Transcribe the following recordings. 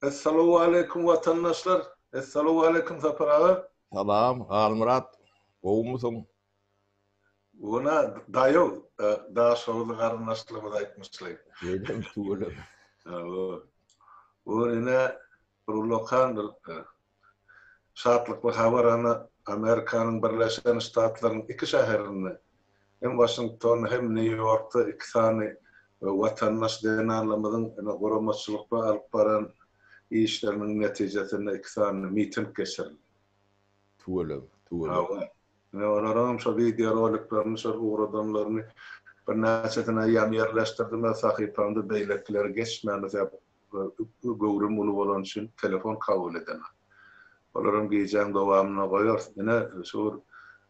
Essalawwaleýkum watandaşlar. Essalawwaleýkum Sapar aga. Salam Halmyrat gowumysyň. Guna daýaw Daşoguzly garyndaşlarymyz aýtmyşlaý. Şeýlemi tüweleme. Hawa. Bu ine bir ullakan bir şatlykly habar ana Amerikanyň Birleşen Ştatlarynyň iki şäherinde hem Waşingtonda hem Nýu-Ýorkda iki sany watandaş zenanlarymyzyň ine guramaçylykly alyp baran işleriniň netijesinde iki sany miting geçirildi. Tüweleme, tüweleme. Hawa. Ine olaryňam şo wideoroliklerini şol ugradanlaryny birnäçesini eýýäm ýerleşdirdim öz sahypamda beýlekileri geçmäni sebäp göwrüm uly bolany üçin telefon kabul edenok. Olaram gijäň dowamynda goýarys. Ine şu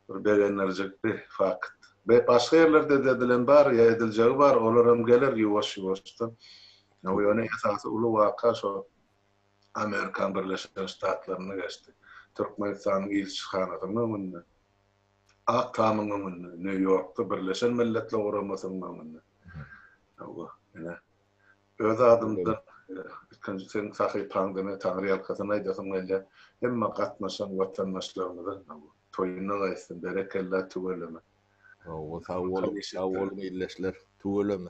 bir begendirjikli fakt. Başga ýerlerde-de edilen bar ýa ediljegi bar olaram geler ýuwaş-ýuwaşdan. Ýöne esasy uly waka şo Amerikan Birleşen Ştatlarynda geçdi. Türkmenistanyň ilçihanasynyň öňünde, Ak Tamyň öňünde, Nýu-Ýorkda Birleşen Milletler Guramasynyň öňünde. Hawa, ine. Öz adymdan ilkinji seň sahypaňda men taňryýalkasyn aýdasym gelýär. Hemme gatnaşan watandaşlarymyza toýuna gaýtsyn, berekella, tüweleme. Hawa, sag boluň, sag boluň ildeşler, tüweleme.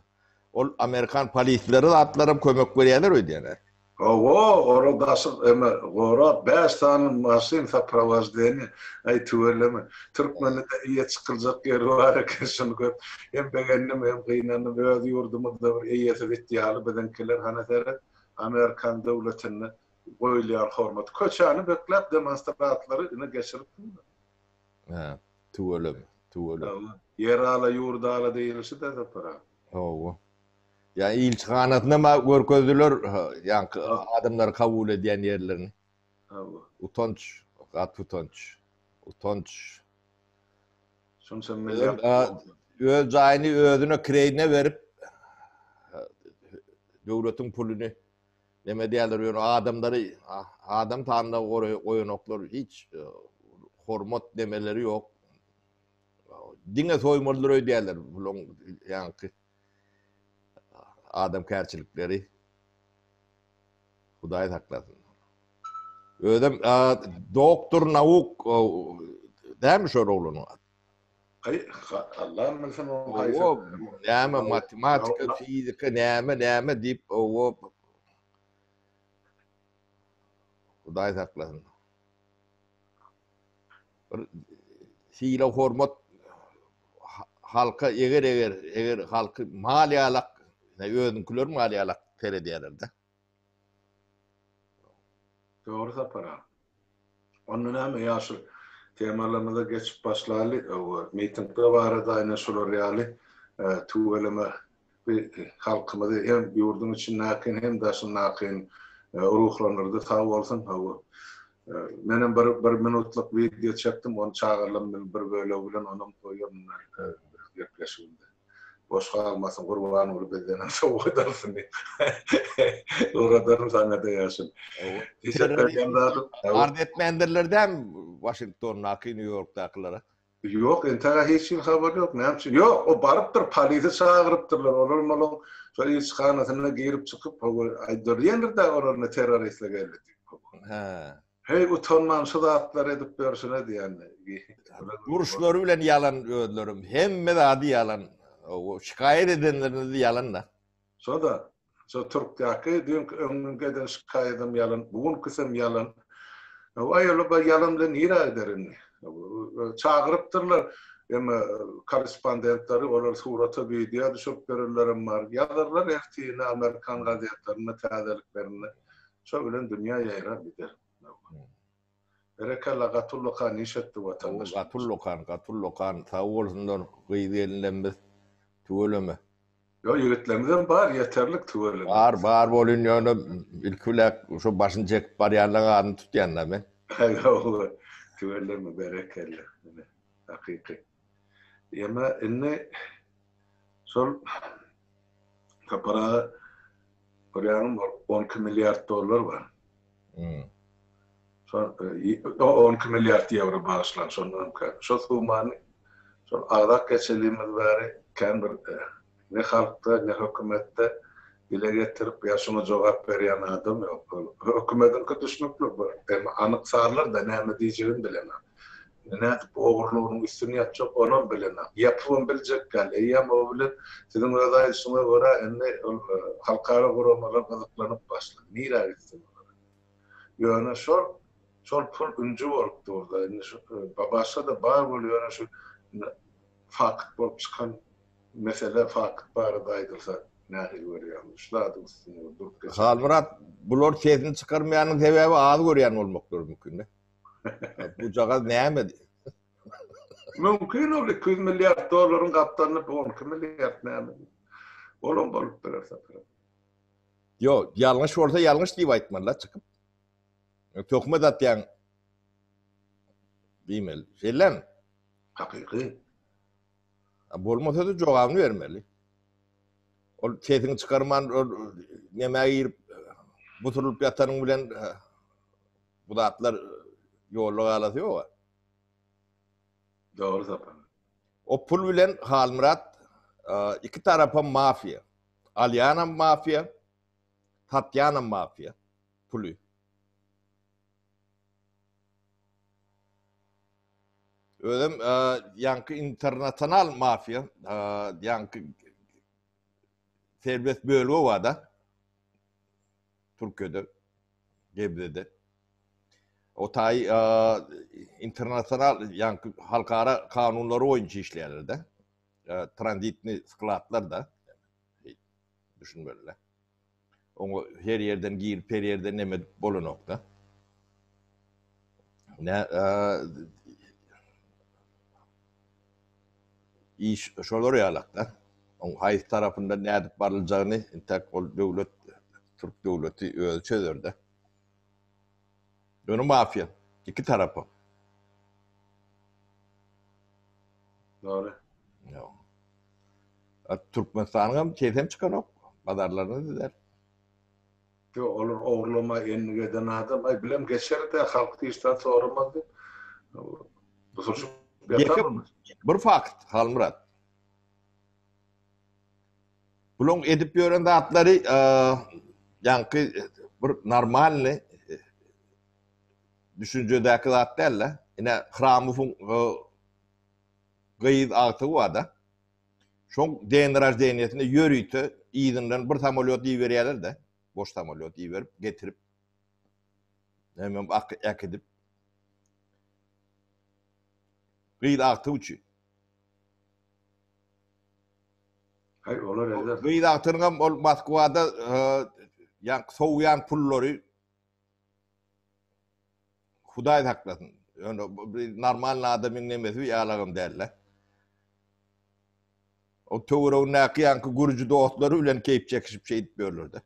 Ol amerikan polisleri zatlaram kömek berýärler öýdýän-ä. Hawa, ora daşy eme gorap bäş sany maşyn soprowaždeniýe. Aý tüweleme. Türkmende-de eýe çykyljak ýeri bar eken şuny görüp hem begendim hem gynandym öz ýurdumyzda bir eýesiz it ýaly biziňkiler hana seret Amerikan döwletinde goýulýan hormat köçäni bekläp demonstratlary ine geçirip durlar. Hä, tüweleme, tüweleme. Ýer ala ýurt ala diýilişi-de Sapar aga. Hawa. Ýa ilçihanasynam-a görkezdiler, ýaňky adamlary kabul edýän ýerlerini. Hawa. Utanç, gaty utanç. Utanç. Şunça milliard. Öz jaýyny özüne kireýine berip, döwletiň puluny neme edýärler, ýöne adamlary adam sanyna goýanoklar, hiç hormat nemeleri ýok. Diňe soýmalydyr öýdýärler bulaň ýaňky adamkärçilikleri. Hudaý saklasyn. Özem doktor nauk dämi şol oglanyň ady? Aý, Allam bilsin onuň haýsy. Owo, näme matematika, fizika, näme, näme diýip, owo. Hudaý saklasyn. Bir sylag hormat halka eger eger eger halky mal ýalak özüňkiler mal ýalak seredýärler-de. Dogry Sapar aga. Onda näme ýaşul temalarymyza geçip başlaly. Mitingler barada aýna şular ýaly tüweleme halkymyzy hem ýurduň içindäkini hem daşyndakyny ruhlandyrdy sag bolsun hawa menem bir bir minutlyk wideo çekdim ony çagalarym bilen bir bölegi bilen onam goýaryn gepleşigimde boş galmasyn Gurbanguly bizdenem sowgat alsyn diýip ugradaryn saňada ýaşul diýjek bolýan zadym Arz etmändirler dämi Waşingtondaky Nýu-Ýorkdakylara Ýok, entäge hiç hili habar ýok. Näme üçin? Ýok, o barypdyr, polisi çagyrypdyrlar. Olar molaň şol ilçihanasyna girip çykyp, hawa, aýdyrýandyr-da olar ine terroristler geldi diýip. Hä. Heý, utanman şu zatlary edip ýörşüne diýýän. Duruşlary bilen ýalan özlerem. Hemme zady ýalan. Şikaýat edenleriniz ýalan-da. Şo-da. Şo türkdäki düýnki öňňünki eden şikaýadam ýalan, bu günküsem ýalan. Waý olar bu ýalan bilen nirä gider indi? Çagyrypdyrlar eme korrespondentleri, olar surata, wideo düşürip berenlerem bar. Ýazarlar ertirine amerikan gazetlerinde täzeliklerinde. Şo bilen dünýä ýaýrar gider. Berekella gaty ullakan iş etdi watandaş. Gaty ullakan gaty ullakan sag bolsunlar gyz gelinlerimiz tüweleme. Ýok ýigitlerimizem bar ýeterlik tüweleme. Bar bar bolyn ýöne ilki bilen şo başyny çekip barýanlaň adyny tutýanda men. Hawa tüweleme berekella ine hakyky. Ýeme indi şol Sapar aga görýäňmi 12 milliard dollar bar. Şol 12 milliard ýewro bagyşlan şondan kän. Şo summany şol agzap geçelimiz bäri kän bir ne halkda ne hökümetde. Dile getirip ýa şuňa jogap berýän adam ýok. Ol hökümediňki düşnükli bu. Emma anyk sarlar-da näme diýjegini bilenok. Indi nädip bu ogurlygynyň üstüni ýapjak onam bilenok. Ýapybam biljek däl. Eýýäm o bilen siziň öz aýdyşyňyza görä indi ol halkara guramalar gyzyklanyp başlady. Nirä gitsin olar? Ýöne şol şol pul ünji bolup dur-da. Indi şu başga-da bar bol ýöne şu fakt bolup çykan Mesele fakt barada aýdylsa nähili görýäňiz? Şu zadyň üstünde bir durup geçelim. Halmyrat, bular sesini çykarmaýanyň sebäbi az görýän bolmaklary mümkin-de. Bujagaz näme? Mümkin ol 200 milliard dollaryň gapdalynda bu 12 milliard näme? Olam bolup biler Sapar. Ýok, ýalňyş bolsa ýalňyş diýip aýtmaly-da çykyp. Töhmet atýaň diýmeli. Şeýlemi? Hakyky. Bolmasa-da jogabyny bermeli. Ol sesiňi çykarman ol nämä girip busurylyp ýatanyň bilen bu zatlar ýolda galasy ýok. Dogry Sapar. O pul bilen Halmyrat iki tarapam mafiýa. Alýanam mafiýa, satýanam mafiýa puly. Özem ýaňky internasional mafiýa, ýaňky serbest bölge bar-da. Türkiýede, Gebzede. O taý internasional, ýaňky halkara kanunlary boýunça işleýärler-de. Tranzitni skladlar-da. Düşünmeli-de. Oňa her ýerden girip, her ýerden neme edip bolanok-da. Ne iş şolar ýalak-da. Oň haýsy tarapyndan nädip baryljagyny entek ol döwlet, türk döwleti özi çözer-de. Ýöne mafiýa iki tarapa. Dogry. Ýok. Türkmenistanyň hem sesem çykanok. Bazarlaryny düzer. Ýok, olar ogurlama endik eden adam. Aý, bilem geçer-de, halk hiç zat soramaz diýip. Busuryşyp ýatar. Bir fakt, Halmyrat. Bulaň edip ýören zatlary ýaňky bir normalny düşünjedäki zat däl-de. Ine, Hramowyň gyz agtygy bar-da. Şoň den raždeniýesinde ýörite yzyndan bir samolýot iberýärler-de, boş samolýot iberip, getirip, hemem äkidip, gyz agtygy üçin. Haý, olar eder. Gyz agtygynyňam ol Moskwada ýaňky sowýan pullary Hudaý saklasyn. Ýöne bir normalny adamyň nemesi ýalagam däl-de. O töweregindäki ýaňky gürji dostlary bilen keýp çekişip şeýdip ýörler-de.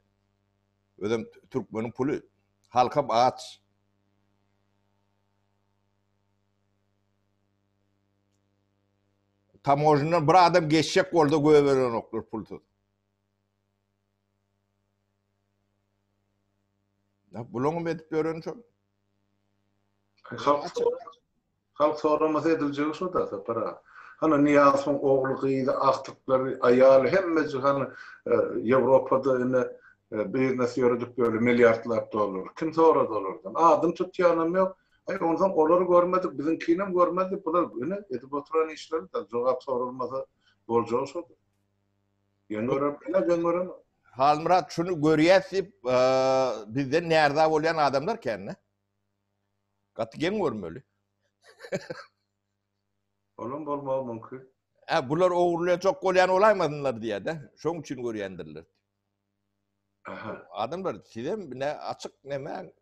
Özem türkmeniň puly. Halkam aç. Tamožndan bir adam geçjek bolsa goýberenoklar pulsuz. Ya bulaňam edip ýöreni şol. Halk halk soramasa ediljegi şo da Sapar aga. Hany Nyýazowyň ogly, gyzy, agtyklary, aýaly hemmesi hany e, Ýewropada ine e, biznes ýöredip ýörler milliardlap dollar. Kim sorady olardan? Adyny tutýanam ýok. Aý onsoň olary görmedik, biziňkinem görmezdik. Bular ine edip oturan işleri da jogap soralmasa boljagy şodur. Geň görem, ine geň görem. Halmyrat şuny görýäs diýip, bizden närza bolýan adamlar kän-de. Gaty geň görmeli. Olam bolmagy mümkin. Hä, bular ogurlaýjak bolýan bolaýmasynlar diýýär-de. Şoň üçin görýändirler. Aha. Adamlar sizem ne açyk näme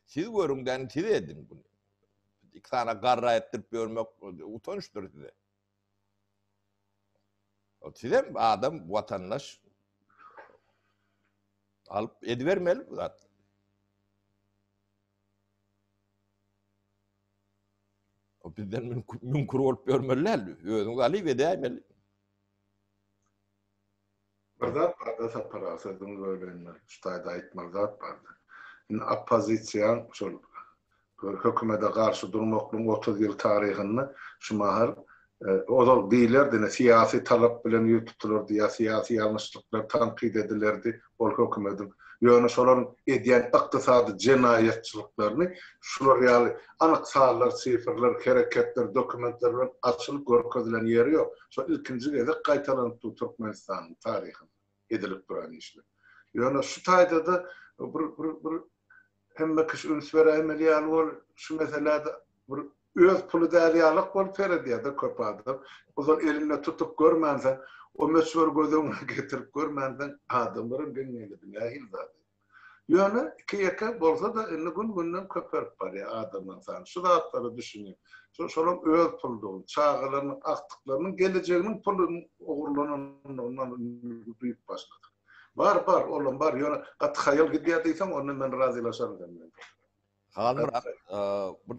siz görüň däni siz ediň bunu. Iki sany garra etdirip ýörmek utançdyr size. Sizem adam watandaş alyp edibermeli bu zat. O bizden müňkür bolup ýörmeli däl. Özüňiz alyp edäýmeli. Bir zat barda Sapar aga sözüňi böleýin men. Şu taýda aýtmaly zat bardy. Indi oppozisiýaň şol hökümete garşy durmaklygyň 30 ýyl taryhynda şu mahal. Ozal diýlerdi ine syýasy talap bilen ýüz tutulardy ýa syýasy ýalňyşlyklar tankyt edilerdi ol hökümediň. Ýöne şolaryň edýän ykdysady jenaýatçylyklaryny şular ýaly anyk sanlar, sifrler, hereketler, dokumentler bilen açylyp görkezilen ýeri ýok. Şo ilkinji gezek gaýtalanyp dur Türkmenistanyň taryhynda edilip duran işler. Ýöne şu taýda-da bir bir bir hemme kişi üns beräýmeli ýaly bol şu meselä-de bir öz puly däl ýalak bolup seredýär-de köp adam. Ozal elinde tutup görmänsoň, o möçberi göz öňüne getirip görmänsoň, adamlaram geň gelýär, bu nähili zat diýip. Ýöne iki-ýeke bolsa-da indi gün-günden köpelip barýar adamlaryň sany. Şu zatlara düşünýär. Şo şolaň öz puludygyny, çagalarynyň, agtyklarynyň gelejeginiň pulunyň ogurlanandygyndan duýup başladyk. Bar, bar, olam bar, ýöne gaty haýal gidýär diýseň, onda men razylaşaryn sen bilen. Halmyrat, bir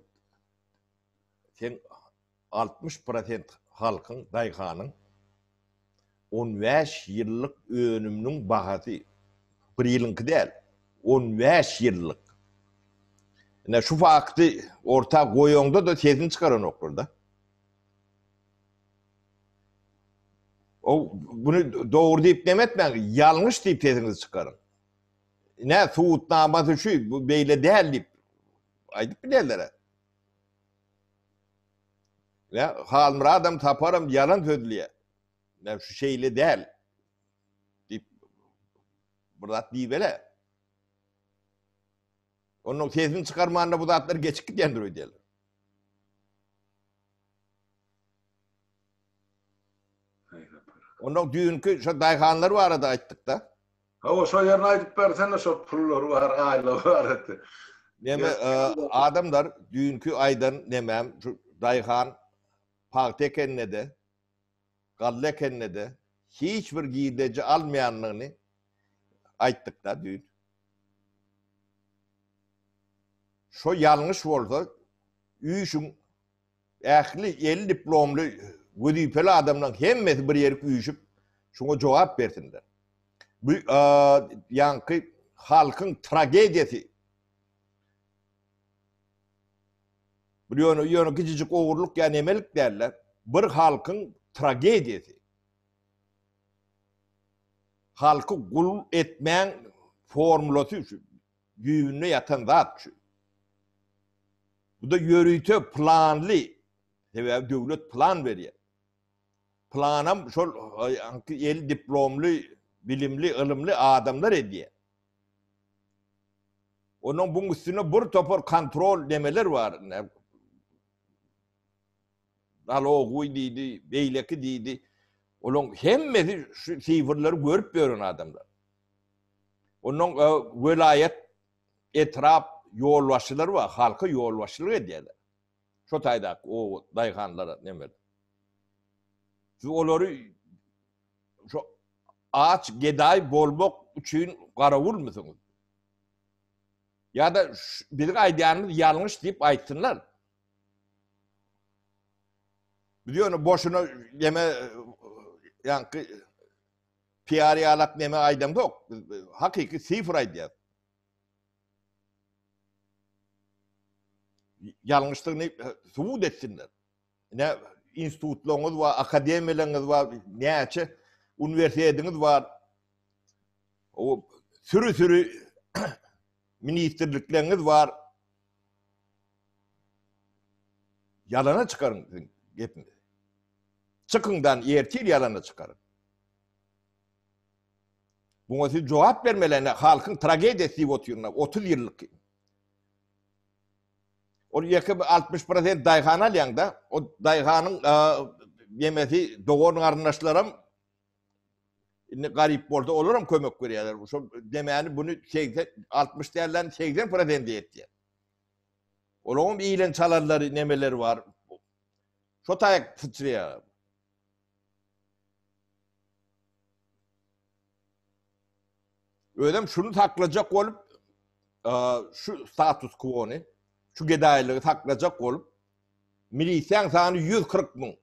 sen 60 prosent halkyň, daýhanyň 15 ýyllyk önüminiň bahasy bir ýylyňky däl, 15 ýyllyk. Ine şu fakty orta goýaňda-da sesini çykaranoklar-da. O bunu dogry diýip neme etmäň, ýalňyş diýip sesiňizi çykaryň. Ine subutnamasy şu, bu beýle däl diýip aýdyp bilerler. Ya Halmyradam Saparam ýalan sözleýär. Ya şu şeýle däl diýip bir zat diýibele. Onuň sesini çykarmanda bu zatlar geçip gidýändir öýdýärler. Ondan düýnki şo daýhanlar barada aýtdyk-da. Hawa, şo ýerini aýdyp bersene, şo pullary bar, aýlygy bar etdi. Neme, adamlar düýnki aýdan nemem şu daýhan pagta ekende-de, galla ekende-de hiç bir girdeji almaýandygyny aýtdyk-da düýn. Şo ýalňyş bolsa, üýşüň Ähli eli diplomly wezipeli adamlaryň hemmesi bir ýerik üýşüp, şuňa jogap bersinler. Bu ýaňky halkyň tragediýasy. Bu ýöne ýöne kiçijik ogurlyk ýa nemelik däl-de, bir halkyň tragediýasy. Halky gul etmäň formulasy şu. Düýbünde ýatan zat şu. Bu-da ýörite planly, sebäbi döwlet plan berýär. Planam şol ýaňky eli diplomly, bilimli, ylymly adamlar edýär. Onuň buň üstüne bir topar kontrol nemeler bar. Nalogwy diýdi, beýleki diýdi. Olaryň hemmesi şu sifrleri görüp ýören adamlar. Ondan welaýat, etrap ýolbaşçylary bar, halka ýolbaşçylyk edýärler. Şo taýdaky oba daýhanlara nemeler. Siz olary şo aç, gedaý bolmak üçin garawulmysyňyz? Ýa-da biziň aýdýanymyz ýalňyş diýip aýtsynlar. Biz ýöne boşuna neme ýaňky PR ýalak neme aýdamzok. Biz hakyky sifr aýdýas. Ýalňyşdygyny subut etsinler. Ine institutlaryňyz bar, akademiýalaryňyz bar, näçe uniwersitetiňiz bar. O süri-süri ministrlikleriňiz bar. Ýalana çykaryň siziň gepiňizi. Çykyňdan ertir ýalana çykaryň. Muňa siz jogap bermeli, ene halkyň tragediýasy diýip otyryn, 30 ýyllyk. Ol ýeke bir 60% daýhan alýaň-da, o daýhanyň ýemesi dogan garyndaşlaram indi garyp bolsa olaram kömek berýärler. Şol demäni buny 80 60 dälden 80% ýetýär. Olaryň iýlen çalarlary, nemeleri bar. Şo taýak syçraýar. Özem şuny saklajak bolup, şu status quo-ny, şu gedaýlygy saklajak bolup, milisiýaň sany 140 müň.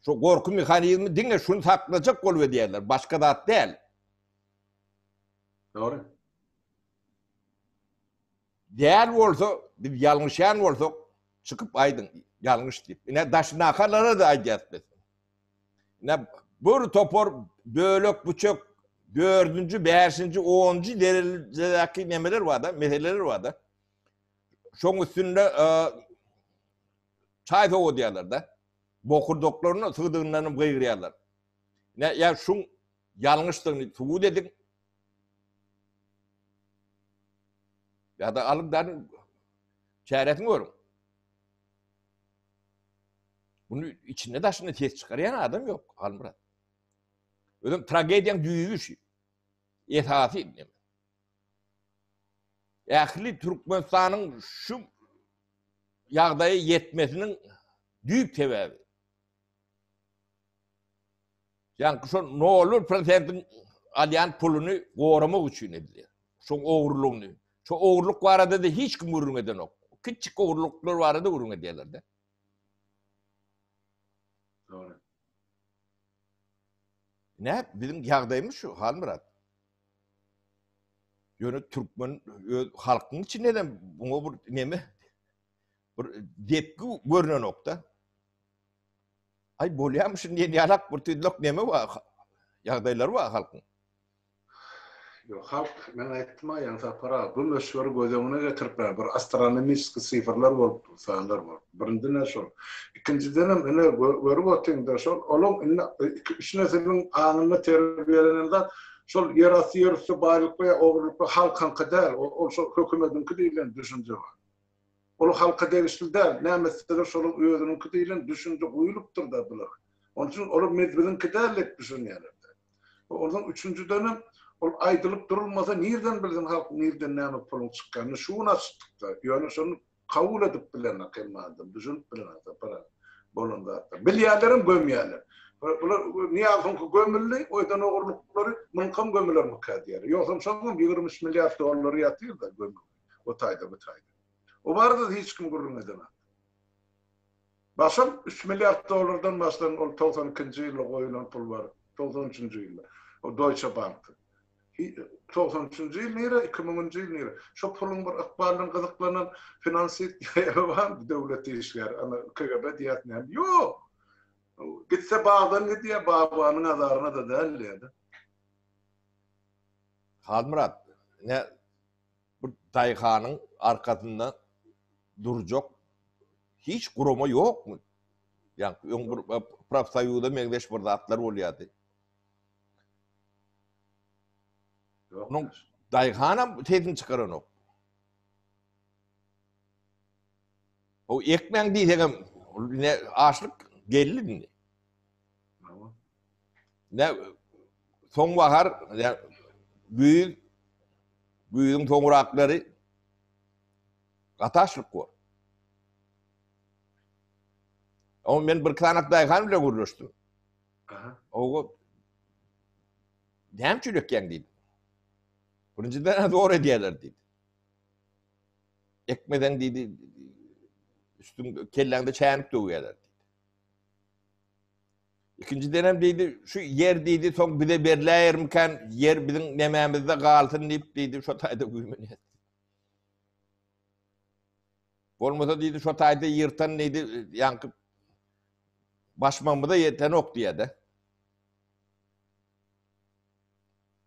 Şu gorky mehanizmi diňe şuny saklajak bolup edýärler, başga zat däl. Dogry. Däl bolsa, biz ýalňyşýan bolsak, çykyp aýdyň. Ýalňyş diýip. Ine daşyndakylara-da aýdýas biz. Ine bir topar bölek büçek dördünji, bäşinji, onunjy derejedäki nemeler bar-da, meseleler bar-da. Şoň üstünde e, çaý sowadýarlar-da. Bokurdaklaryny sygdygyndan hem gygyrýarlar. Ne ýa şuň ýalňyşdygyny subut ediň. Ýa-da alyň da çäresini görüň. Bunu içinde daşynda ses çykarýan adam ýok, Halmyrat. Özem tragediýaň düýbi şu. Esasy neme. Ähli Türkmenistanyň şu ýagdaýa ýetmesiniň düýp sebäbi. Ýaňky şol nol bir prosentiň alýan puluny goramak üçin edilýär. Şoň ogurlygyny. Şo ogurlyk barada-da hiç kim gürrüň edenok. Kiçjik ogurlyklar barada gürrüň edýärler-de. Dogry. Ine, biziň ýagdaýymyz şu, Halmyrat. Ýöne türkmen öz halkyň içinde de muňa bir neme bir depgi görnenok-da. Aý bolýamyşyn diýen ýalak bir tüýdlek neme bar, ýagdaýlary bar halkyň. Ýok, halk, men aýtdym-a ýaňy Sapar aga, bu möçberi göz öňüne getirip ber, bir astronomiçeskiý sifrler bolup dur, sanlar bolup. Birinjiden-ä şol. Ikinjidenem ine görüp otyň-da şol, olaň indi iki-üç nesiliň aňynda terbiýelenen zat, şol ýerasty, ýerüsti baýlyklar ýa ogurlyklar halkyňky däl, ol şol hökümediňki diýlen düşünje bar. Ol halka degişli däl, näme etseler şolaň özüniňki diýlen düşünje guýulypdyr-da bulara. Onuň üçin olar biziňki däl diýip düşünýärler-de. Onsoň üçünjidenem ol aýdylyp durulmasa nirden bilsin halk nirden näme puluň çykýanyny şu gün açdyk-da. Ýöne şony kabul edip bilenok hemme adam, düşünip bilenok Sapar aga bolan zatlar. Bilýärlerem gömýärler. Bular Nyýazowyňky gömüldi, o eden ogurlyklary munuňkam gömülermikä diýýärler. Ýogsam şoňam 23 milliard dollary ýatyr-da gömülgi. O taýda, bu taýda. O barada hiç kim gürrüň edenok. Başam 3 milliard dollardan başlan ol 92-nji ýylda goýulan pul bar. 93-nji ýylda. O Deutsche Bankda. 93-nji ýyl nire, 2000-nji ýyl nire? Şo puluň bir ykbalyny gyzyklanan finansist barmy döwlet işgäri, ana KGB diýýäs näme? Ýok. Gitse bagdan gidýär, bagbanyň azaryna-da däl diýýär-de. Halmyrat, ne Bu daýhanyň arkasynda durjak hiç gurama ýokmy? Ýaňky öň bir profsoýuza meňzeş bir zatlar bolýardy. Onuň daýhanam sesini çykaranok. O ekmäň diýseňem ne açlyk geldi indi. Ne soň bahar, güýz, güýzüň soňraklary gaty açlyk bor. Ama men bir kanak daýhan bilen gürleşdim. Aha. Oga näme üçin ekýäň diýdi. Birinjiden zor edýärler diýdi. Ekmeseň diýdi, üstüň kelläňde çäýnek döwýärler diýdi. Ikinjidenem diýdi, şu ýer diýdi, soň bize berläýermikän, ýer biziň nemämizde galsyn diýip diýdi, şo taýda güýmenýär. Bolmasa diýdi, şo taýda ýyrtan diýdi, ýaňky başmagymyza ýetenok diýýär-de.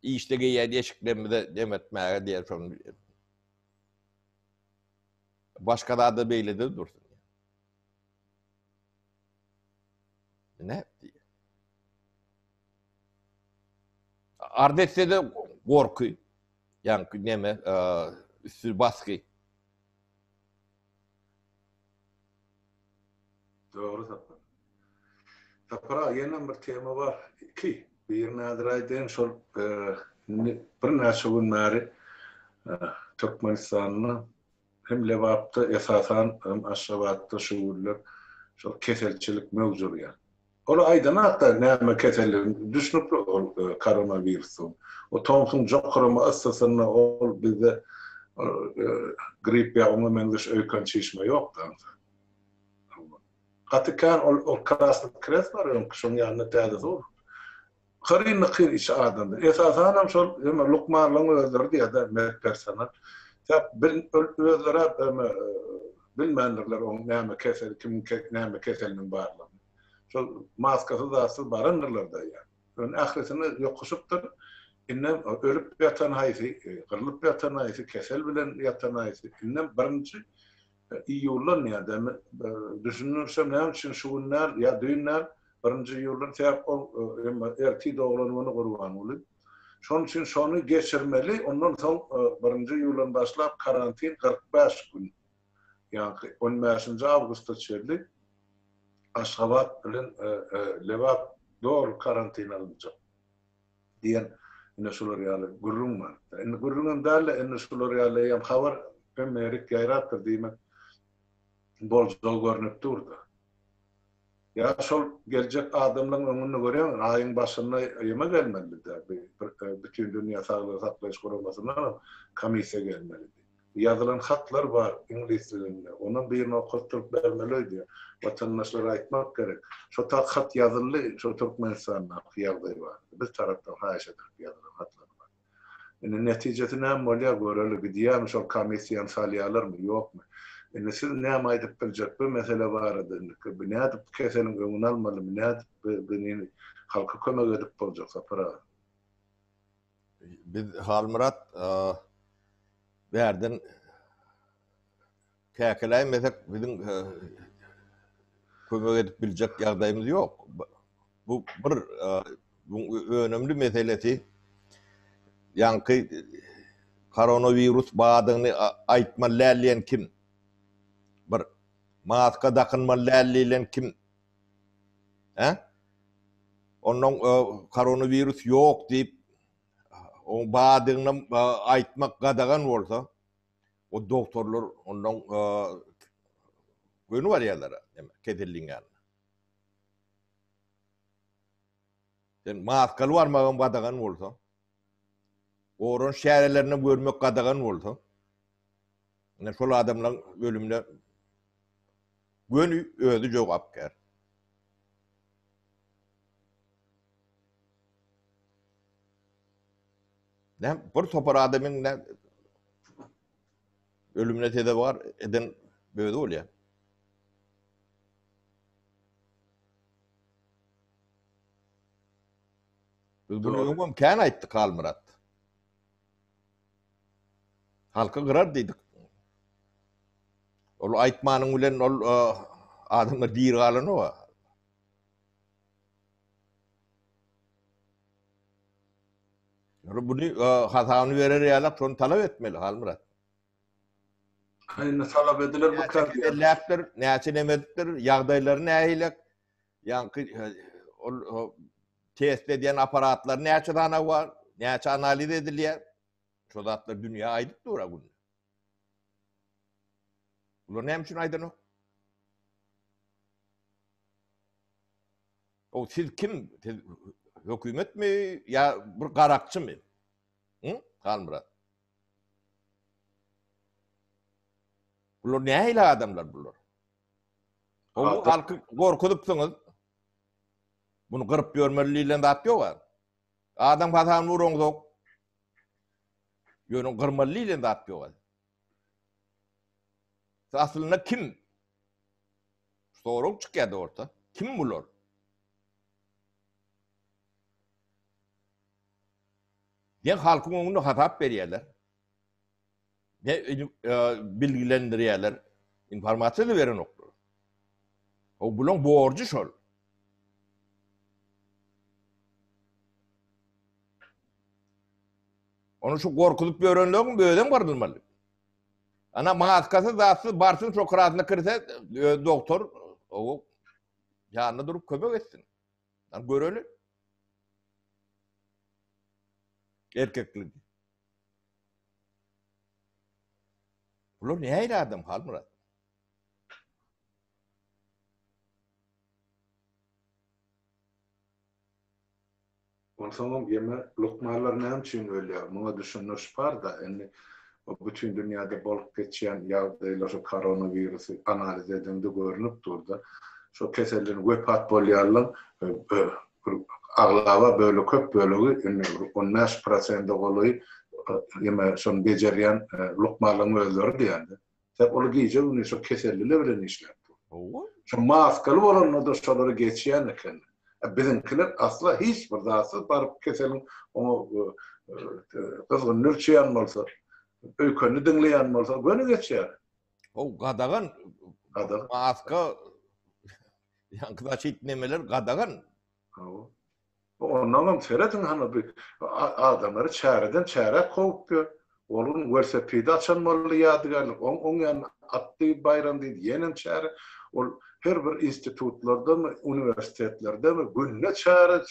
Işde geýýän eşiklerimize dem etmäge diýýär şony. Başga zada beýlede dursun. Ne? Arz etse-de gorky. Ýaňky neme, üstü basgy. Dogry Sapar. Sapar aga ýenem bir tema bar. Iki. Birini häzir aýdaýyn şol indi birnäçe gün bäri Türkmenistanda Hem Lebapda, esasan hem Aşgabatda şu günler şol keselçilik möwç urýar. Ol aýdanakda näme keselligini düşnükli ol koronawirusdygyny. O tomsuň jokrama yssysynda ol bizde grip ýa oňa meňzeş öýken çişme ýokdy aňsat. Gaty kän ol ol krasnyý krest bar öňki şoň ýanynda täzesi bolupdyr. Hyryn-nykyn içi adamdy. Esasanam şol eme lukmanlaryň özleri diýýär-de, medpersonal. Sebäp bil özleri eme. Bilmändirler oň näme kesel, kimiň näme keseliniň barlygyny. Şol maskasyz zatsyz barandyrlar-da ýa. Ýöne ählisine ýokuşypdyr. Indem ölüp ýatan haýsy, gyrlyp ýatan haýsy, kesel bilen ýatan haýsy. Indem birinji iýuldan ýa dämi düşündirişem näme üçin şu gün däl ýa düýn däl, birinji iýuldan sebäp ol emma ertir doglan güni Gurbanguly. Şonuň üçin şony geçirmeli, ondan soň birinji iýuldan başlap karantin 45 gün. Ýaňky on bäşinji awgusta çenli Aşgabat bilen Lebap doly karantin alynjak diýen ine şular ýaly gürrüň bar. Indi gürrüňem däl-de, indi şular ýaly eýýäm habar hemme ýerik ýaýrapdyr diýmek boljagy görnüp dur-da. Ýa şol geljek adamlaryň öňünde görýäňmi, aýyň başynda ýeme gelmelidi-dä, Bütindünýä Saglygy Saklaýyş Guramasyndanam komissiýa gelmelidi. Ýazylan hatlar bar iňlis dilinde. Onam birini okatdyryp bermeli öýdýän. Watandaşlara aýtmak gerek. Şo tak hat ýazyldy, şo Türkmenistandaky ýagdaý barada. Biz tarapdan haýyş edilip ýazylan hatlar bar. Indi netijesi näme bolýar göreli, gidýärmi şol komissiýany salýarlarmy, ýokmy. Indi siz näme aýdyp biljek bu mesele barada indi bu nädip keseliň öňüni almalymy, nädip bu halka kömek edip boljak Sapar aga? Biz Halmyrat bärden käkeläýmesek biziň kömek edip biljek ýagdaýymyz ýok. Bu bir önemli meselesi ýaňky koronawirus badygyny aýtmaly däl diýen kim? Bir maska dakynmaly däl diýlen kim? Hä? Ondan koronawirus ýok diýip oň badygyny aýtmak gadagan bolsa, o doktorlar ondan göni barýarlar keselliň ýanyna. Sen maskaly barmagam gadagan bolsa, goranyş çärelerini görmek gadagan bolsa, ine şol adamlaryň ölümine göni özi jogapkär. Näme bir topar adamyň nä ölümine sezewar eden özi bolýar. Biz bunu öňem kän aýtdyk Halmyrat. Halky gyrar diýdik. Ol aýtmanyň bilen ol adamlar diri galanok. Ýöne buny hasabyny berer ýalak şony talap etmeli Halmyrat. Indi talap ediler bu Näçe keselläpdir, näçe neme edipdir, ýagdaýlary nähilek, ýaňky ol test edýän apparatlar näçe sany bar, näçe analiz edilýär. Şo zatlar dünýä aýdyp dur-a günde. Bular näme üçin aýdanok? O siz kim? Siz hökümetmi ýa bir garakçymy? Hı? Halmyrat. Bular nähili adamlar bular? O halky gorkuzypsyňyz. Bunu gyryp ýörmeli diýlen zat ýok. Adam hasabyny uraňzok. Ýöne gyrmaly diýlen zat ýok. Aslynda kim? Sorag çykýar orta. Kim bular? Ne halkyň öňünde hasap berýärler. Ne bilgilendirýärler. Informasiýa da berenoklar. O bulaň borjy şol. Onu şu gorkuzyp ýörenleriň özem gyrylmaly. Ana maskasyz zatsyz barsyn şo krasyna kirse öz doktor o ýanynda durup kömek etsin. Lan göreli. Erkeklik. Bular nähili adam Halmyrat? Onsoňam ýene lukmanlar näme üçin ölýär? Muňa düşündiriş bar-da, indi bu bütin dünýäde bolup geçýän ýagdaýlar şu koronawirusy analiz edeňde görnüp dur-da. Şo keselden wepat bolýanlaň bir aglaba bölegi, köp bölegi indi bir on bäş prosende golaýy ýene şony bejerýän lukmanlaryň özleri diýýän-de. Sebäp ol gije-gündiz şo keselliler bilen işläp dur. Hawa. Şo maskaly bolanda-da şolara geçýän eken. A biziňkiler asla hiç bir zatsyz baryp keseliň oňa gyzgynyny ölçeýän bolsa, öýkenini diňleýän bolsa göni geçýär. How gadagan. Gadagan. Maska ýaňky zaşit nemeler gadagan. Hawa. Ondanam serediň hany bu adamlary çäreden çärä kowup ýör. Ol gün welosipedi açan boldy ýadygärlik. Oň oň ýanyna Atdy Baýram diýdi, ýenem çäre. Ol her bir institutlardamy, uniwersitetlerdemi günde çäre,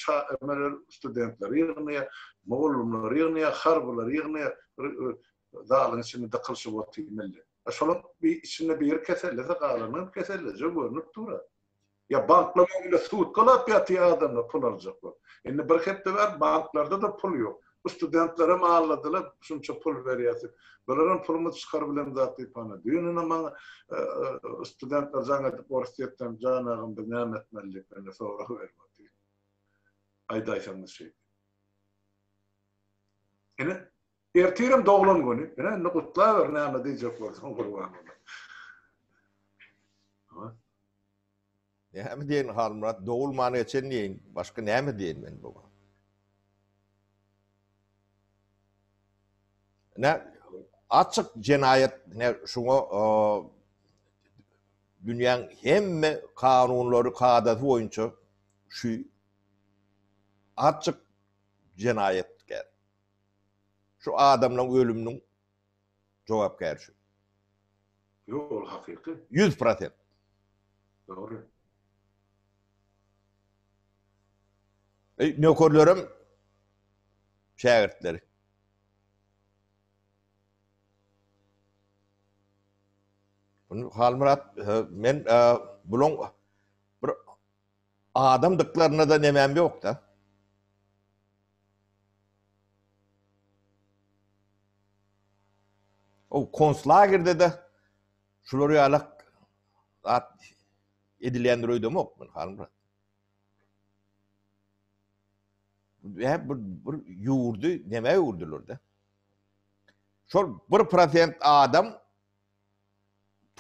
emeler studentleri ýygnaýar, mugallymlary ýygnaýar, harbylary ýygnaýar. Bir zalyň içinde dykylyşyp otyr millet. A şolaň içinde biri kesellese galanam kesellejegi görnüp dur-a. Ýa banklaryň öňünde sutkalap ýatyr adamlar pul aljak bolup. Indi bir hepde bäri banklarda-da pul ýok. Bu studentlerem aldadylar, şunça pul berýäs diýip. Bularam pulumyzy çykaryp bilemzok diýip hany. Düýn ine maňa studentler jaň edip Orsýetden Jan agam biz näme etmeli diýip mende sorag berip otyr. Aýdaýsaňyz şeý diýip. Ine ertirem doglan güni. Ine indi gutlaber näme diýjek bolsaň Gurbanguly. Näme diýeýin Halmyrat, dogulman geçen diýeýin, başga näme diýeýin men buňa. Ne açyk jenaýat, ne şuňa dünýäň hemme kanunlary, kadasy boýunça şu açyk jenaýatkär. Şu adamlaryň ölüminiň jogapkär şu. Ýok, ol hakyky. 100%. Dogry. Ey, nökerlerim şägirtleri. Bunu Halmyrat men e, bulaň bir adamdyklaryna da nemem ýok da. O konslagerde-de şular ýalak zat edilýändir öýdemok men Halmyrat. Hep bir, bir ýurdy nämä öwürdiler-de. Şol 1% adam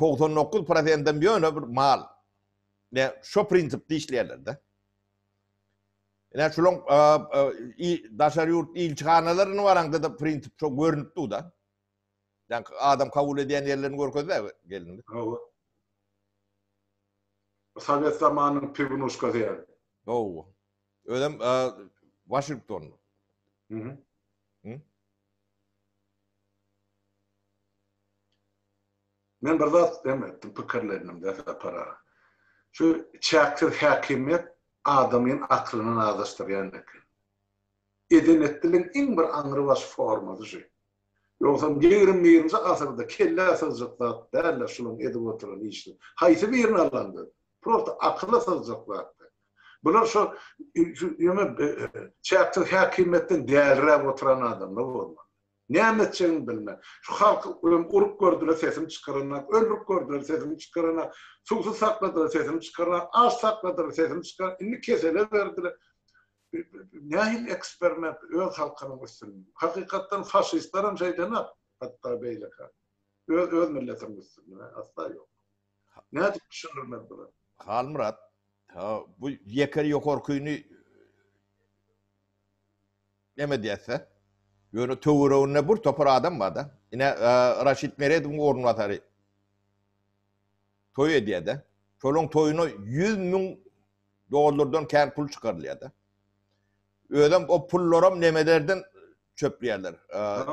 99 prosentem ýöne bir mal. Ne şo prinsipde işleýärler-de. Ine şulaň daşary ýurt ilçihanalaryna baraňda-da prinsip şo görnüp dur-da. Ýaňky adam kabul edýän ýerlerini görkezdi gelinimiz. Hawa. Sowet zamanynyň piwnuşkasy ýaly. Hawa. Özem Waşingtonda. Mhm. Men bir zat hem etdim, pikirlendim-de Sapar aga. Şu çäksiz häkimiýet adamyň aklyndan azaşdyrýan eken. Eden-etdiligiň iň bir aňrybaş formasy şu. Ýogsam 21-nji asyrda kellä sygjak zat däl-de şulaň edip oturan işi. Haýsy birini alaňda, prosta akyla sygjak zat däl. Bular şo şu ýöne çäksiz häkimiýetden däliräp oturan adamlar bolmaly. Näme etjegini bilmän. Şu halky öň urup gördüler sesini çykaranak, öldürip gördüler sesini çykaranak, suwsuz sakladylar sesini çykaranak, aç sakladylar sesini çykaranak, indi kesele berdiler. Nähili eksperiment öz halkynyň üstünde. Hakykatdan faşistlerem şeýdenok, hatda beýleki. Öz öz milletiniň üstünde asla ýok. Nädip düşündirmeli bular? Halmyrat, bu ýeke ýokarkyny Neme diýse, ýöne töwereginde bir topar adam bar-da. Ine, Raşid Meredowyň orunbasary toý edýär-de. Şolaryň toýuna 100 müň dollardan kän pul çykarylýar-da. Özem o pullaram nemelerden çöplýärler.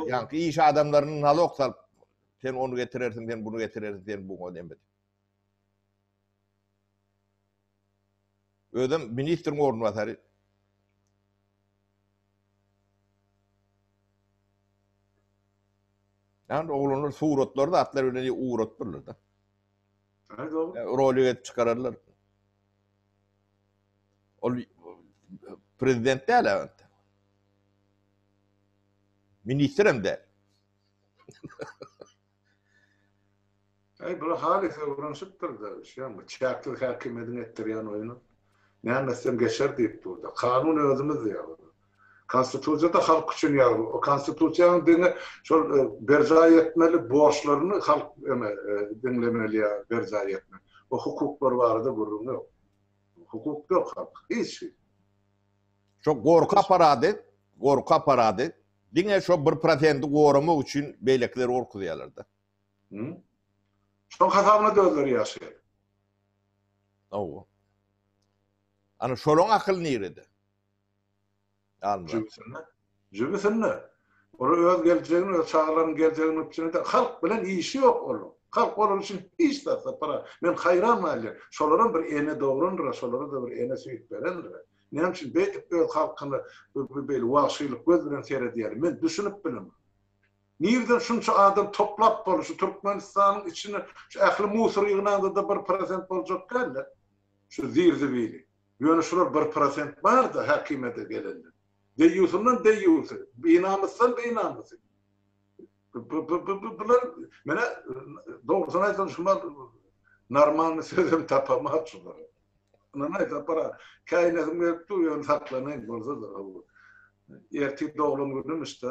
Ýaňky iş adamlaryny nalog salyp, sen ony getirersiň, sen bunu getirersiň, sen buňa neme. Özem ministriň orunbasary. Ýani oglanlar suratlary zatlar bilen ugratdyrlar da. Rolik edip çykararlar. Ol prezident däl evet. Ministr hem däl. Äý bular halys öwrenişipdir-de, şeýle çäksiz häkimiýediň etdirýän oýny. Näme etsem geçer diýip dur-da. Kanun özümiz diýýär olar. Konstitusiýa-da halk üçin ýazylgy. O konstitusiýanyň diňe şol berjaý etmeli borçlaryny halk eme diňlemeli ýa berjaý etmeli. O hukuklar barada gürrüň ýok. Hukuk ýok halk. Hiç hili. Şo gorky apparady, gorky apparady diňe şo bir prosendi goramak üçin beýlekileri gorkuzýarlar-da. Şoň hasabyna-da özleri ýaşaýar. Hawa. Ana şolaň akyly nirede? Almyrat. Jübüsinde. Jübüsinde. Olar öz geljegini, öz çagalarynyň geljegini üpjün eder. Halk bilen işi ýok olaryň. Halk olar üçin hiç zat Sapar. Men haýran galýan. Şolaram bir ene dograndyr, şolara-da bir ene süýt berendir. Näme üçin beýdip öz halkyna beýle wagşylyk göz bilen seredýärler? Men düşünip bilemok. Nirden şunça adam toplap bolar? Şu Türkmenistanyň içine şu ähli musor ýygnaňda-da bir prosent boljak däl-de. Şu zir-zibili. Ýöne şular bir prosent bar-da häkimiýete gelenler. Deýýusyndan deýýusy, binamysdan binamysy. Bular menä dogrusyny aýtsam şumal normalny sözem tapamok şulara. Ynanaý Sapar aga, käýinesim gelip dur, ýöne saklanaýyn bolsa-da. Ertir doglan günüm-de,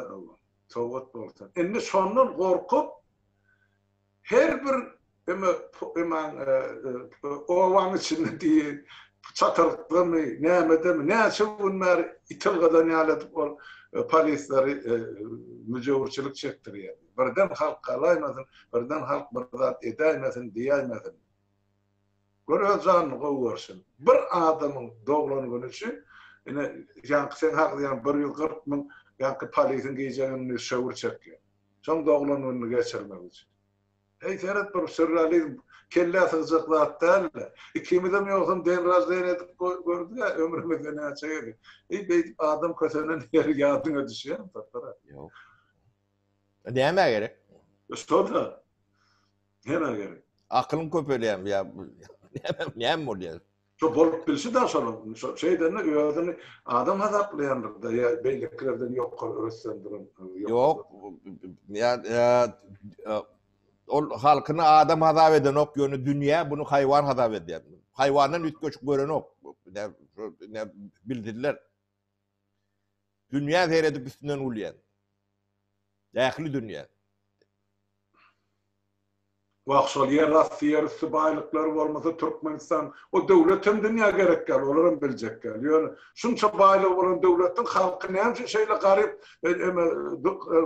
sowgat bolsun. Indi şondan gorkup Her bir eme eman obaň içinde diýi çatyrykdamy, nämedemi, näçe gün bäri it ylgadan ýaly edip ol polisleri müjewürçilik çekdirýär. Birden halk galaýmasyn, birden halk bir zat edäýmesin diýäýmesin. Gör öz janyny gowy görşüni. Bir adamyň doglan güni üçin ine ýaňky seň agzýan 140 müň ýaňky polisiň gije-gündiz şöwür çekýär. Şoň doglan gününi geçirmek üçin. Heý seret bir sürrealizm kellä sygjak zat däl-le. Ikimizem ýogsam den raždeniýa edip gördük-ä ömrümizde näçe gezek. Heý beýdip adam kösenen ýeri ýadyňa düşýärmi Sapar aga? Ýok. Nämä gerek? Şo-da. Nämä gerek? Akylyň köpelýärmi ýa näme näme bolýar? Şo bolup bilşi-dä şonuň. Şo şeýdende özüni adam hasaplaýandyr-da ýa beýlekilerden ýokary rüstem duran. Ýok. Ýa ol halkyny adam hasap edenok, ýöne dünýä bunu haýwan hasap edýär. Haýwandan üýtgeşik görenok. Nä bildirler. Dünýä seredip üstünden gülýär. Ähli dünýä. Wah şol ýer asty ýer üsti baýlyklary bolmasa Türkmenistan o döwlet hem dünýä gerek däl olaram biljek däl ýöne şunça baýlygy bolan döwletiň halky näme üçin şeýle garyp eme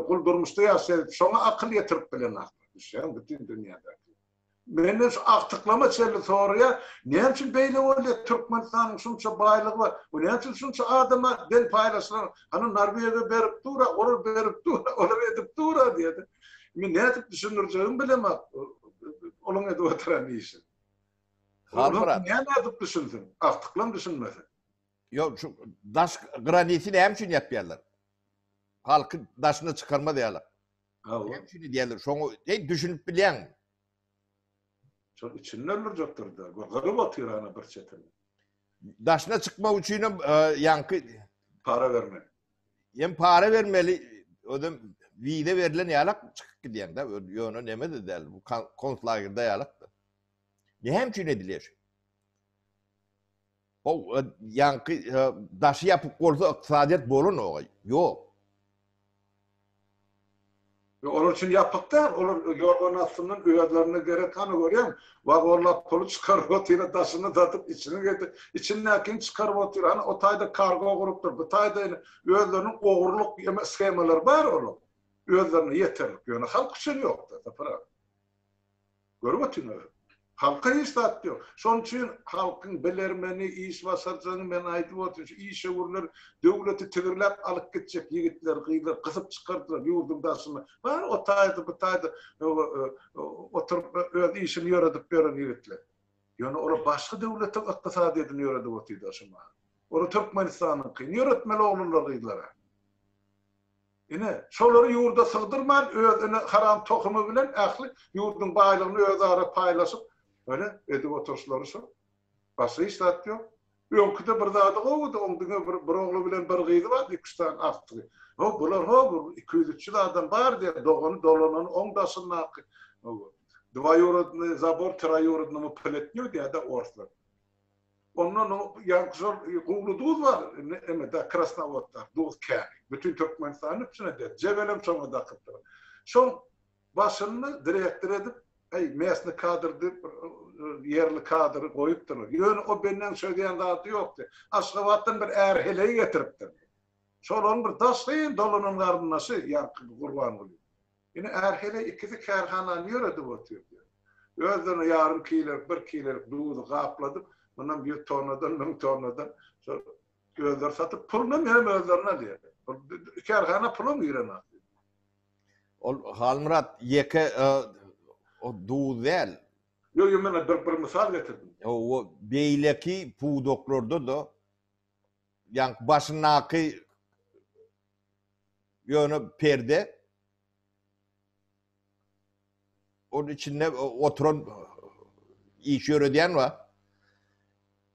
gul durmuşda ýaşaýar şoňa akyl ýetirip bilenaklar düşýäňmi bütin dünýädäki Menden şu agtyklama çenli soraýar, näme üçin beýle bolýar, Türkmenistanyň şunça baýlygy bar, bu näme üçin şunça adama deň paýlaşylan, hany Norwegiýa berip dur-a, olar berip dur-a, olar edip dur-a diýýär. Men nädip düşündirjegimi bilemok, olaň edip oturan işini. Olar näme edip düşünsin, agtyklam düşünmese. Ýok, şu daş graniti näme üçin ýapýarlar? Halky daşyna çykarmaz ýaly. Hawa. Näme üçin edýärler? Şoňa eý düşünip bilýäňmi? Şol içinde öldürjekdir-de. Gyryp otyr ana bir çetini. Daşyna çykmak üçinem ýaňky para bermeli. Hem para bermeli, özem wiza berlen ýalak çykyp gidýäň-de, ýöne neme-de däl, bu konslagerde ýalak-da. Näme üçin edilýär şu? O ýaňky daşy ýapyk bolsa ykdysadyýet bolanok. Ýok. Olar üçin ýapyk däl, olar ýorgan astyndan özlerine gerek hany görýäň, wagonlap puly çykaryp otyr, daşyny satyp, içini getirip, içindäkini çykaryp otyr, hany o taýda kargo gurupdyr, bu taýda ine özleriniň ogurlyk eme shemalary bar olaryň. Özlerine ýeterlik, ýöne halk üçin ýok-da, Sapar aga. Görüp otyň özüň. Halka hiç zat ýok. Şonuň üçin halkyň bilermeni, iş başarjaňy men aýdyp otyryn, şu işewürler döwleti tigirläp alyp gitjek ýigitler, gyzlar gysyp çykardylar ýurduň daşyna. Bar o taýda, bu taýda oturyp öz işini ýöredip ýören ýigitler. Ýöne olar başga döwletiň ykdysadyýetini ýöredip otyrlar şu mahal. Olar Türkmenistanyňkyny ýöretmeli oglanlar, gyzlara. Ine, şolary ýurda sygdyrman, öz ene haram tohumy bilen ähli ýurduň baýlygyny özara paýlaşyp, ine, edip oturyşlary şol. Başga hiç zat ýok. Öňküde bir zady gowudy, oň diňe bir, bir ogly bilen bir gyzy bardy, iki-üç sany agtygy. Ho, bular ho, bir 200-300 adam bar diýýär, dogany, dolanany oň daşyndaky. Dwaýurodnyý zabor troýurodnomu pletnýu diýýär-de orslar. Ondan ýaňky şol Guwly duz bar, emede Krasnowodda duz käni. Bütin Türkmenistany üpjün edýär. Jebelem şoňa dakypdyr. Şoň başyny direktor edip, äý, mesny kadr diýip bir ýerli kadry goýupdyrlar. Ýöne o benden çözýän zady ýokdy. Aşgabatdan bir är-heleý getiripdir. Şolaryň bir daşgyn dolanan garyndaşy ýaňky Gurbanguly. Ine, är-heleý ikisi kärhanany ýöredip otyr diýýär. Özlerine ýarym kilelik, bir kilelik duzy gapladyp, mundan ýüz tonnadan, müň tonnadan şol özleri satyp, pulunam ýöne özlerine alýar. Kärhana pulam girenok. Ol Halmyrat ýeke o duz däl. Ýok, ýok, men bir bir mysal getirdim. Hawa, beýleki pudaklarda-da ýaňky başyndaky ýöne perde Onun içinde oturan iş ýöredýän bar.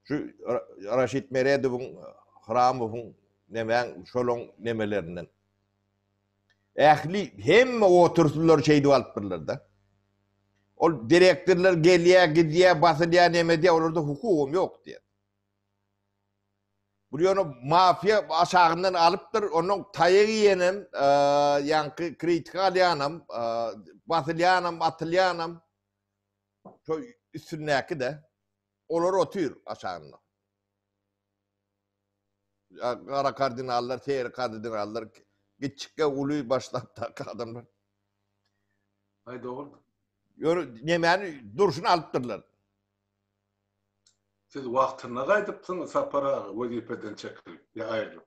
Şu Raşid Meredowyň, Hramowyň nemäň şolaň nemelerinden. Ähli hemme otursylar şeýdip alypdyrlar-da. Ol direktorlar gelýär, gidýär, basylýar, neme edýär, olarda hukugam ýok diýýär. Bu ýöne mafiýa aşagyndan alypdyr, ondan taýak iýenem, ýaňky kritika alýanam, basylýanam, atylýanam şo üstündäki-de. Olar otyr aşagynda. Gara kardinallar, seri kardinallar, kiçjikge uly başlapdaky adamlar. Aý dogrudyr. Ýöne nemäni durşuny alypdyrlar. Siz wagtynda gaýdypsyňyz Sapar aga wezipeden çekilip ýa aýrylyp.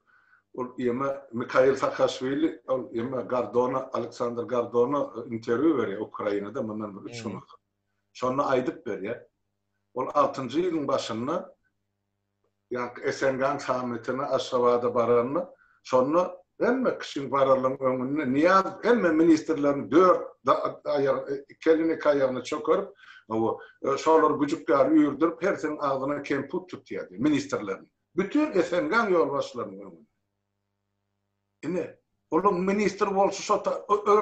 Ol ýeme Mikail Saakaşwili ol ýeme Gardona Aleksandr Gardona interwýu berýär Ukrainada mundan bir üç gün ozal. Şonda aýdyp berýär. Ol altynjy ýylyň başynda Ýaňky SNG-nyň sammitine Aşgabada baranda, şonda hemme kişiň bararlaryň öňünde Nyýazow hemme ministrleriň dört aýagy, iki elini iki aýagyna çökerip, hawa, şolary güjük ýaly üýrdürip, hersiniň agzyna kemput tutýardy, ministrleriň. Bütin SNG-nyň ýolbaşçylarynyň öňünde. Ine, olaň ministr bolşy şo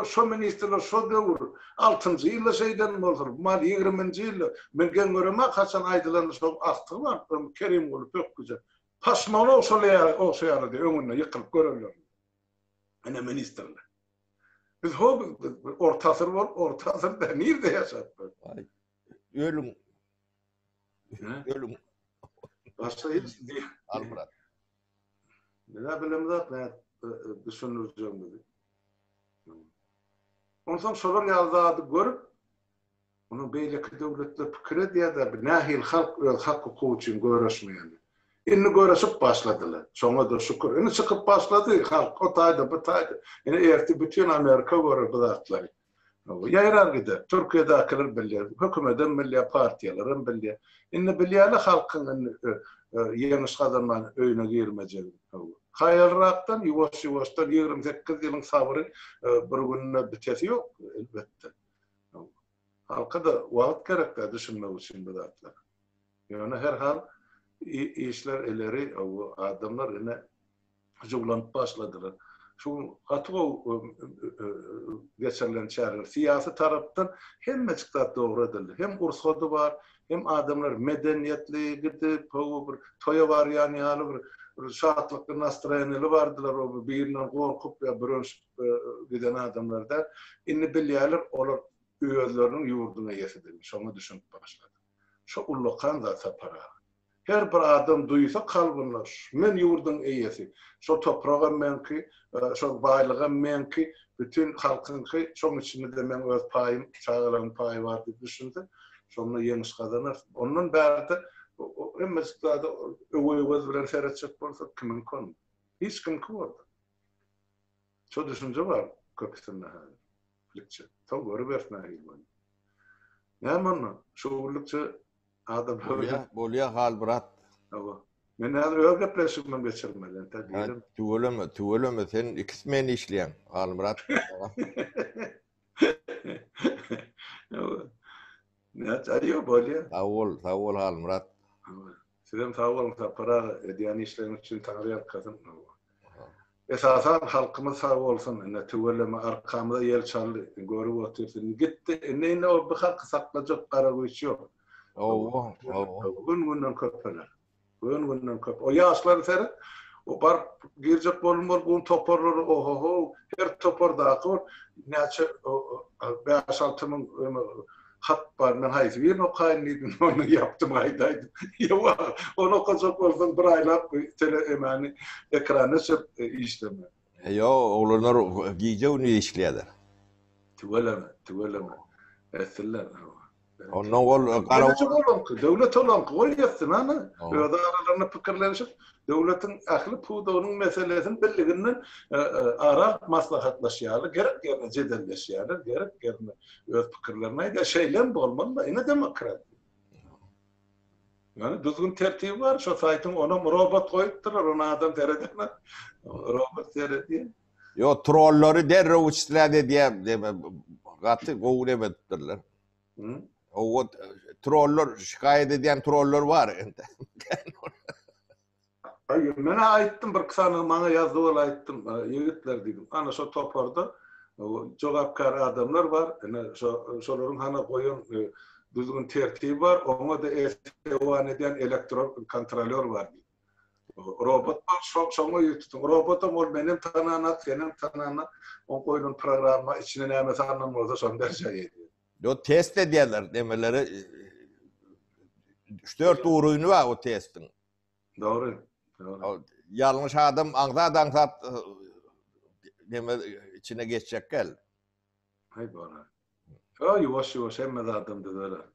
şo ministrler şo döwür altynjy ýylda şeýden bolsalar, bu mal ýigriminji ýylda, men geň göremok haçan aýdylanda şoň agtygy bar, Kerimguly pökgüje. Paşmagyny ogşalaýar, ogşaýarlar diýip öňünde ýykylyp görenlerinde. Ine ministrler. Biz ho biz orta asyr bolup, orta asyrda nirde ýaşap biz? Aý, ölüň. Ölüň. Başga hiç diýip. Almyrat. Biz-ä bilemzok nädip düşündirjegimizi. Onsoň şolar ýaly zady görüp, onuň beýleki döwletler pikir edýär-de, bu nähili halk öz hak-hukugy üçin göreşmeýär diýip. Indi göreşip başladylar. Şoňa-da şükür. Indi çykyp başlady halk o taýda, bu taýda. Indi ertir bütin Amerika görer bu zatlary. Ýaýrar gider. Türkiýedäkiler bilýär, hökümetem bilýär, partiýalaram bilýär. Indi bilýärler halkyň indi ýeňiş gazanman öýüne girmejegini. Haýalrakdan, ýuwaş-ýuwaşdan 28 ýylyň sabry bir günde bitesi ýok, elbetde. Halka-da wagt gerek-dä düşünmek üçin bu zatlara. Ýöne herhal işler ileri, adamlar ine hyjuwlanyp başladylar. Şu gün gaty gowy geçirilen çäreler. Syýasy tarapdan hemmejik zat dogry edildi. Hem ursady bar, hem adamlar medeniýetli gidip, hawa bir toýa barýan ýaly bir şatlykly nastroýeniýeli bardylar, o birinden gorkup ýa bürenşip giden adamlar däl. Indi bilýärler, olar özleriniň ýurduň eýesidigini, şoňa düşünip başlady. Şo ullakan zat Sapar aga. Her bir adam duýsa kalbynda, men ýurduň eýesi, şo topragam meňki, şol baýlygam meňki, bütin halkyňky, şoň içinde-de meň öz paýym, çagalaryň paýy bar diýip düşünse, şonda ýeňiş gazanarsyň. Ondan bärde hemmejik zada öweý göz bilen seretjek bolsak, kimiňki onda? Hiç kimiňki bolmaz. Şo düşünje bar köpüsinde häzir. Likçe. Soň görüberis nähili bolýar. Näme onda? Şu günlükçe adam Bolýa, bolýa Halmyrat. Hawa. Men häzir öz gepleşigimem geçirmeli. Entä girem. Tüweleme, tüweleme sen iki smen işleýäň Halmyrat. Hawa. Näçe aýo bolýa. Sag bol, sag bol Halmyrat. Hawa. Sizem sag boluň Sapar aga, edýän işleriňiz üçin Taňry ýalkasyn. Esasan halkymyz sag bolsun ine tüweleme arkamyza ýel çaldy görüp otyrys indi gitdi indi indi o bu halky saklajak gara güýç ýok. Hawa hawa. Gün günden köpeler. Gün-günden köp. O ýaşlary seret, o baryp girjek boldum bolup bu toparlary ohoho her topardaky bir näçe 5-6 müň hat bar. Men haýsy birini okaýyn diýdim, ony ýapdym gaýdaýdym. Ýa ony okajak bolsaň bir aýlap tele emany ekrany öçürip işleme. Ýo, oglanlar gije-gündiz işleýärler. Tüweleme, tüweleme. Etsinler. Ondan ol gara olanky, döwlet olanky, goý etsin hany. Öz aralarynda pikirlenişip, döwletiň ähli pudagynyň meselesini birliginden ara alyp maslahatlaşýarlar, gerek ýerinde jedelleşýärler, gerek ýerinde öz pikirlerini aýdýar. Şeýle hem bolmaly-da, ine demokratiýa. Ýöne düzgün tertibi bar, şo saýtyň onam robot goýupdyrlar, ony adam seredenok. Robot seredýär. Ýo, trollary derrew içlät edýär, gaty gowy neme edipdirler. Owa, trollar, şikaýat edýän trollar bar indi. Aý, men aýtdym, bir sany maňa ýazdy ol aýtdym, ýigitler diýdim. Ana şo toparda jogapkär adamlar bar, ine şo şolaryň hana goýan düzgün tertibi bar, oňa-da esewan edýän elektron kontrolýor bar diýdim. Robot bar, şo şoňa ýüz tutuň. Robotam ol menem tananak, senem tananak. Oň goýlan programma içine näme salnan bolsa şony berjaý edýär. Ýo test edýärler demeleri. 3-4 uruny bar o testiň. Dogry. Dogry. Ýalňyş adam aňsat-aňsat deme içine geçjek gel. Aý bora. Ýo ýuwaş-ýuwaş hemme zadam düzeler.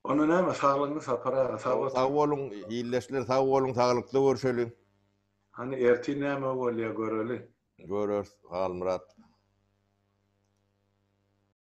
Onda näme saglygyňy Sapar aga sag bol. Sag boluň ildeşler sag boluň saglykda görşeliň. Hany ertir näme bolýa göreli. Göreris Halmyrat.